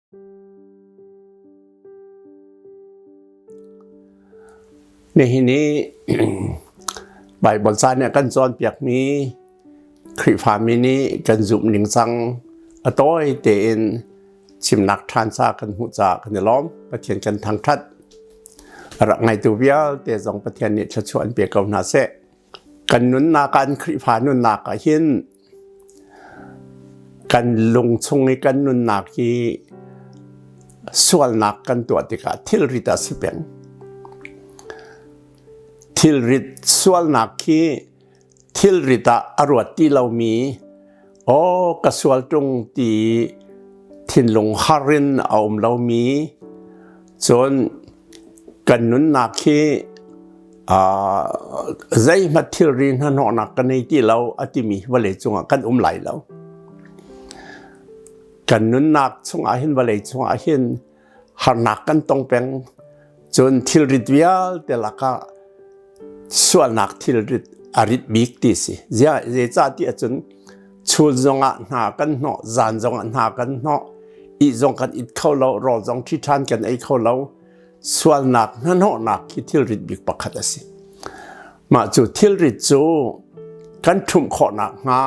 Nihin i Baibal ca nih a kan cawnpiakmi Khrihfami nih kan zumh ningcang a tawi tein chimnak ṭhan ca kan hmuh caah kan i lawm. Pathian kan thangṭhat. A rak ngaitu vialte zong Pathian nih thluachuah an pe ko hna seh. Kan nunnak ah, Khrihfa nunnak ah hin kan lung chung i kan nunnak hi sualnak kan tuah tikah thilrit a si peng. Thilrit sualnak hi thilrit ah a ruat ti lomi aw ka sual ṭung ti thinlung har in a um lomi cun kan nunnak hi zeihmanh thilri hnahnawhnak ka nei ti lo a timi vawlei cungah kan um lai lo. Kan nunnak chungah hin vawlei chungah hin harnak kan tong peng. Cun thilrit vialte lakah sualnak thilrit a rit bik ti si. Zeicah ti ahcun chun zongah hna kan hnawh, zan zongah hna kan hnawh, ih zong kan it kho lo, rawl zong ṭhi ṭhan kan ei kho lo. Sualnak hnahnawhnak hi thilrit bik pakhat a si. Mah cu thilrit cu kan ṭhumh khawh nakhnga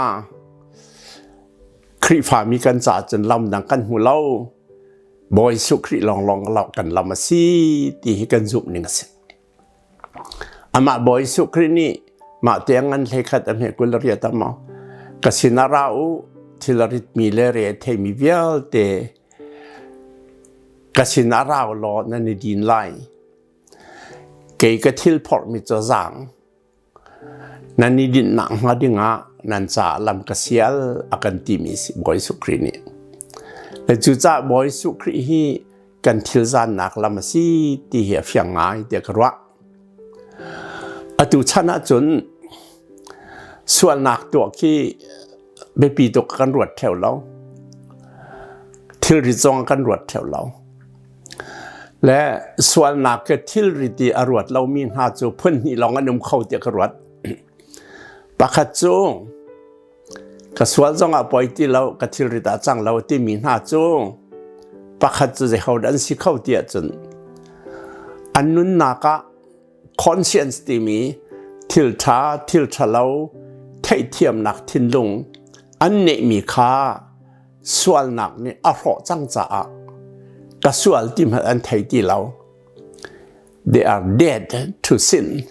Khrihfami kan caah cun lam dang kan hmu lo. Bawi Jesuh Khrih lawnglawng kan lam a si ti hi kan zumh ning a si. Amah Bawi Jesuh Khrih nih mah tiang an hlei khat a hme kul riat a maw ka sin ah ra u thil a ritmi le re a theimi vialte ka sin ah ra u law nan i din lai. Kei ka thil phorhmi cu zaang nan i dinhnak hnga dingah nan caah lam ka sial a kan timi si Bawi Jesuh Khrih nih. Le cucaah Bawi Jesuh Khrih hi kan thil zannak lam a si ti hi a fiang ngai tiah ka ruah. Atu chan ahcun sualnak tuah khi biapi tuk kan ruat theo lo. Thilri zong kan ruat theo lo. Le sualnak ke thilri ti a ruat lomi hna cu phun hnih lawng an um kho tiah ka ruat. Pakhat cu ka sual zongah poi ti lo, ka thilrit ah cang lo timi hna cu pakhat cu zeiho dah an si kho ti ahcun an nunnak ah conscience timi thil ṭha, thil ṭhalo theihthiamnak thinlung an neihmi kha sualnak nih a hrawh cang caah ka sual ti hmanh an thei ti lo. They are dead to sin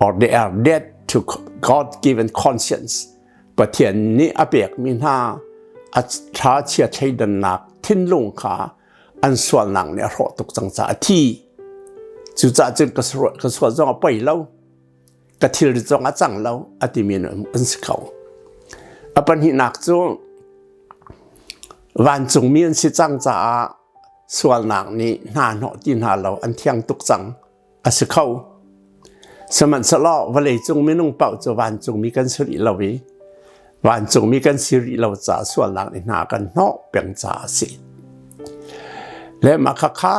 or they are dead to God-given conscience. Pathian nih a pekmi hna a ṭha chia thleidannak thinlung kha an sualnak nih a hrawh tuk cang caah a thi. Cucaah cun ka sual zong a poi lo, ka thilri zong a cang lo a timi an si kho. A pahnihnak cu vancungmi an si cang caah sualnak nih hna hnawh ti hna lo an thiang tuk cang a si kho. Sihmanhsehlaw vawleicung minung paoh cu vancungmi kan si rih lo i vancungmi kan si rih lo caah sualnak nih hna kan hnawh peng caah a si. Le mah khakha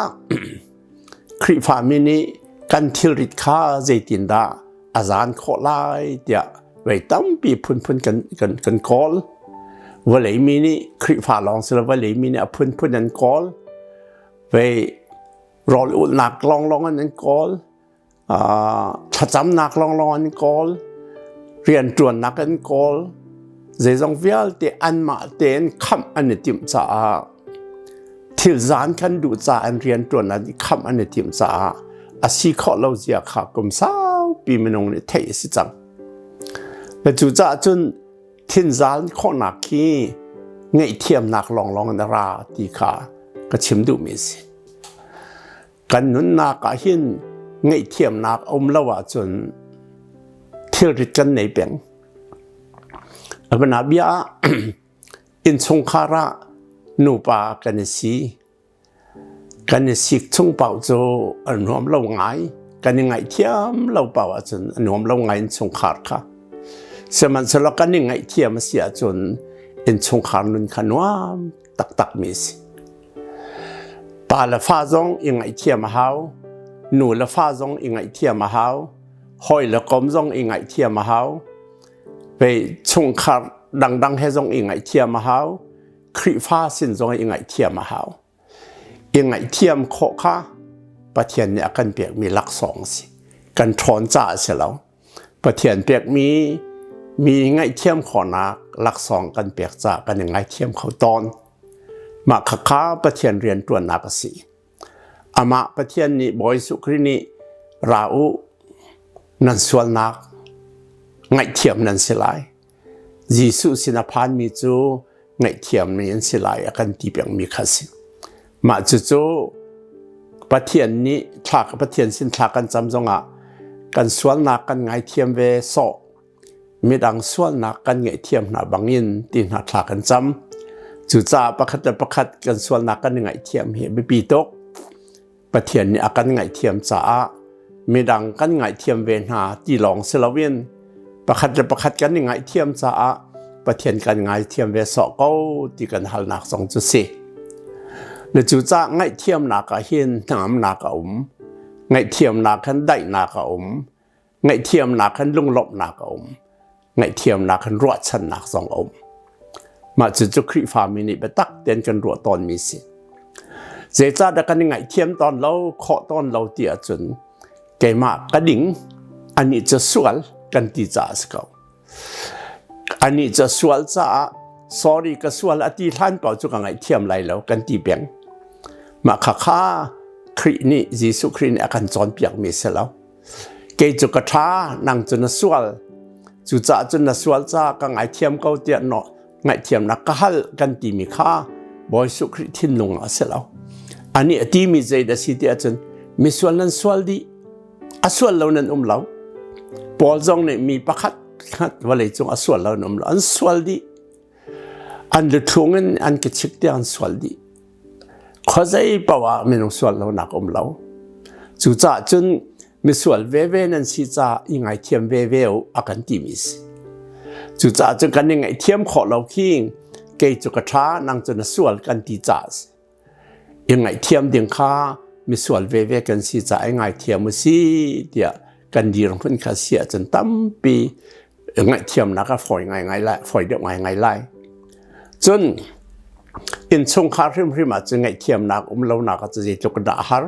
Khrihfami nih kan thilrit kha zeitindah a zan khawh lai tiah vei tampi phunphun kan, kan, kan kawl. Vawlei mi nih Khrihfa lawng si lo vawlei mi nih a phunphun an kawl. Vei rawl ulhnak lawnglawng an an kawl. Thlacamnak lawnglawng an kawl. Rianṭuannak an kawl. Zeizong vialte anmah tein khamh an i timh caah thil zan kan duh caah an rianṭuan an i khamh an i timh caah a si khawh lo zia kha kum saupi minung nih theih a si cang. Le cucaah cun thinzal khawhnak khi ngaihthiamnak lawnglawng in a ra ti kha ka chim duhmi a si. Kan nunnak ah hin ngaihthiamnak a um lo ahcun thilrit kan nei peng. A bia ah innchungkhar ah nupa kan i si. Kan i sik chung paoh cu a nuam lo ngai. Kan i ngaihthiam lo paoh ahcun a nuam lo ngai innchungkhar kha. Sihmanhsehlaw kan i ngaihthiam a si ahcun innchungkhar nun kha nuam taktakmi a si. Pa le fa zong i ngaihthiam a hau. Nu le fa zong i ngaihthiam a hau. Hawi le kom zong i ngaihthiam a hau. Vei chungkhar dangdang he zong i ngaihthiam a hau. Khrihfa sin zong i ngaihthiam a hau. I ngaihthiam khawh kha Pathian nih a kan pekmi laksawng a si. Kan ṭhawn caah a si lo. Pathian pekmi mi ngaihthiam khawhnak laksawng kan pek caah kan i ngaithiam kho tawn. Mah khakha Pathian rianṭuannak a si. Amah Pathian nih Bawi Jesuh Khrih nih ra u nan sualnak ngaihthiam nan si lai. Jesuh sin a phanmi cu ngaihthiammi an si lai a kan ti pengmi kha a si. Mah cucu Pathian nih thla Pathian sin thla kan cam zongah kan sualnak kan ngaithiam ve sawh midang sualnak kan ngaihthiam hna bangin ti hna thla kan cam. Cucaah pakhat le pakhat kan sualnak kan i ngaihthiam hi a biapi tuk. Pathian nih a kan ngaihthiam caah midang kan ngaihthiam ve hna ti lawng si loin pakhat le pakhat kan i ngaihthiam caah Pathian kan ngaithiam ve sawh ko ti kan halnak zong cu si. Na cucaah ngaihthiamnak ah hin hnangamnak a um. Ngaihthiamnak khan daihnak a um. Ngaihthiamnak khan lunglawmhnak a um. Ngaihthiamnak khan ruahchannak zong a um. Mah cucu Khrihfami nih biatak tein kan ruah tawnmi si. Zeicahdah kan i ngaihthiam tawn lo, khawh tawn lo ti ahcun keimah ka ding, anih cu sual kan ti caah a si ko. Anih cu sual caah sorry ka sual a ti hlan paoh cu ka ngaihthiam lai lo kan ti peng. Mah khakha Khrih nih Jesuh Khrih nih a kan cawnpiakmi si lo. Kei cu ka ṭha, nang cu na sual. Cucaah cun na sual caah ka ngaithiam ko tiah ngaihthiamnak ka hal kan timi kha Bawi Jesuh Khrih thinlung ah a si lo. Anih a timi zeidah a si ti ahcun misual nan sual dih, a sual lo nan um lo. Paul zong nih mi pakhat khat vawlei cung a sual lo nan um lo, an sual dih. An luthlung in an kechik tiang an sual dih. Khuazei paoh ah minung sual lonak um lo. Cucaah cun misual veve nan si caah i ngaithiam veve u a kan timi si. Cucaah cun kan i ngaihthiam khawh lo khi kei cu ka ṭha nang cu na sual kan ti caah a si. I ngaihthiam ding kha misual veve kan si caah i ngaithiam u si tiah kan dirhmun kha si ahcun tampi ngaihthiamnak a fawi ngaingai lai, fawi deuh ngaingai lai. Cun innchungkhar hrimhrim ah cun ngaihthiamnak um lonak ah zeitluk dah a har.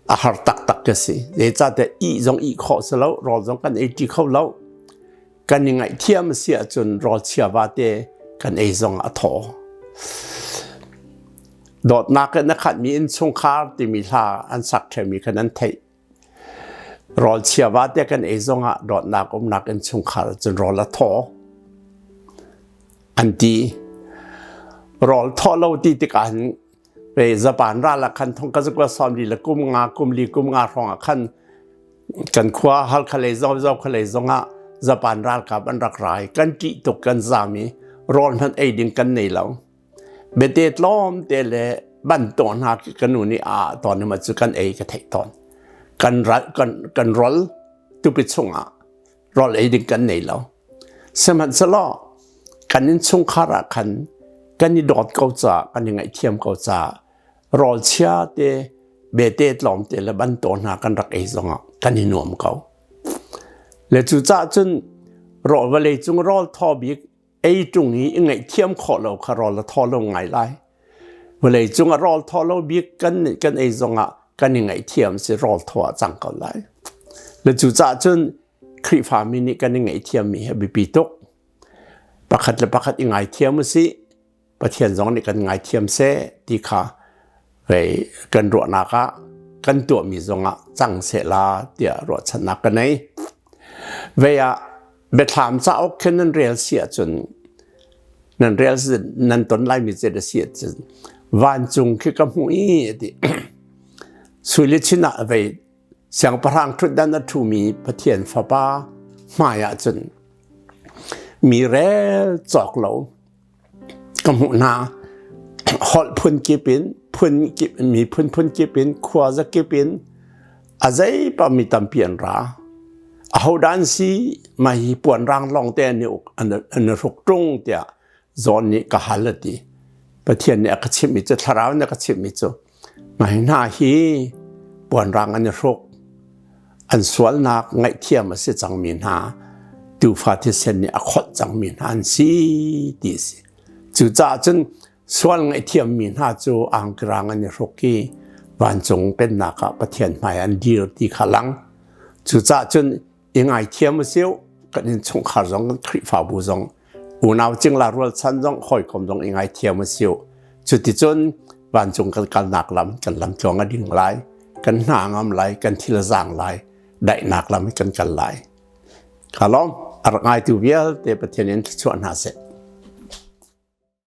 A har taktak ka si. Zeicahtiah ih zong ih khawh si lo, rawl zong kan ei ṭi kho lo. Kan i ngaihthiam a si ahcun rawl chia vate kan ei zong a thaw. Dawtnak in a khatmi innchungkhar timi hla an sak ṭheumi kha nan theih. Rawl chia vate kan ei zongah dawtnak umnak innchungkhar cun rawl a thaw an ti. Rawl thaw lo ti tikah hin ve Japan ral ah khan thong ka zakua sawm li le kum nga kum li kum nga hrawng ah khan kan khua Halkha lei zong Zokhua lei zongah Japan ralkap an rak rai kan ṭih tuk kan zaam i rawl hmanh ei ding kan nei lo. Bete tlawm te le ban taw hna khi ka nu nih a tawn ma cu kan ei ka theih tawn. Kan ral kan kan rol tupi chungah rawl ei ding kan nei lo. Sihmanhsehlaw kan innchungkhar ah khan kan i dawt ko caah kan i ngaihthiam ko caah rawl chia te bete tlawm te le ban taw hna kan rak ei zongah kan i nuam ko. Le cucaah cun rawl vawlei cung rawl thaw bik ei ṭung i i ngaihthiam khawh lo kha rawl a thaw lo ngai lai. Vawlei cung ah rawl thaw lo bik kan kan ei zongah kan i ngaihthiam si rawl thaw ah cang ko lai. Le cucaah cun Khrihfami nih kan i ngaihthiammi hi a biapi tuk. Pakhat le pakhat i ngaithiam u sih. Pathian zong nih kan ngaithiam seh ti kha vei kan ruahnak ah kan tuahmi zongah cang seh la tiah ruahchannak ka nei. Vei ah biathlam cauk khin nan rel si ahcun nan rel nan ton laimi cu a si ahcun vancung khi ka hmuh i ti sui le chin ah vei siangpahrang ṭhutdan a ṭhumi Pathian Fapa hmai ahcun mi rel cawk lo ka hmuh hna holh phun kip in phun kip mi phun phun kip in khua zakip in a zei pa mi tampi an ra ahodah an si mah hi puan rang lawng te an i uk an i hruk ṭung tiah John nih ka hal a ti Pathian nih a ka chimhmi cu thlarau nih a ka chimhmi cu mah hi hna hi puan rang an i hruk an sualnak ngaihthiam a si cangmi hna tuufa thisen nih a kholh cangmi hna an si ti a si cucaah cun. Sual ngaihthiammi hna cu angkirang an i hruk i vancung pennak ah Pathian hmai an dir ti kha lang. Cucaah cun i ngaithiam usih, kan innchungkhar zong kan Khrihfabu zong unau cingla rualchan zong hawikom zong i ngaithiam usih. Cuticun vancung kan kalnak lam kan lam tluang a ding lai, kan hna ngam lai, kan thil a zaang lai, daihnak lam kan kal lai. Ka lawm, a rak ngaitu vialte Pathian in thluachuah hna seh.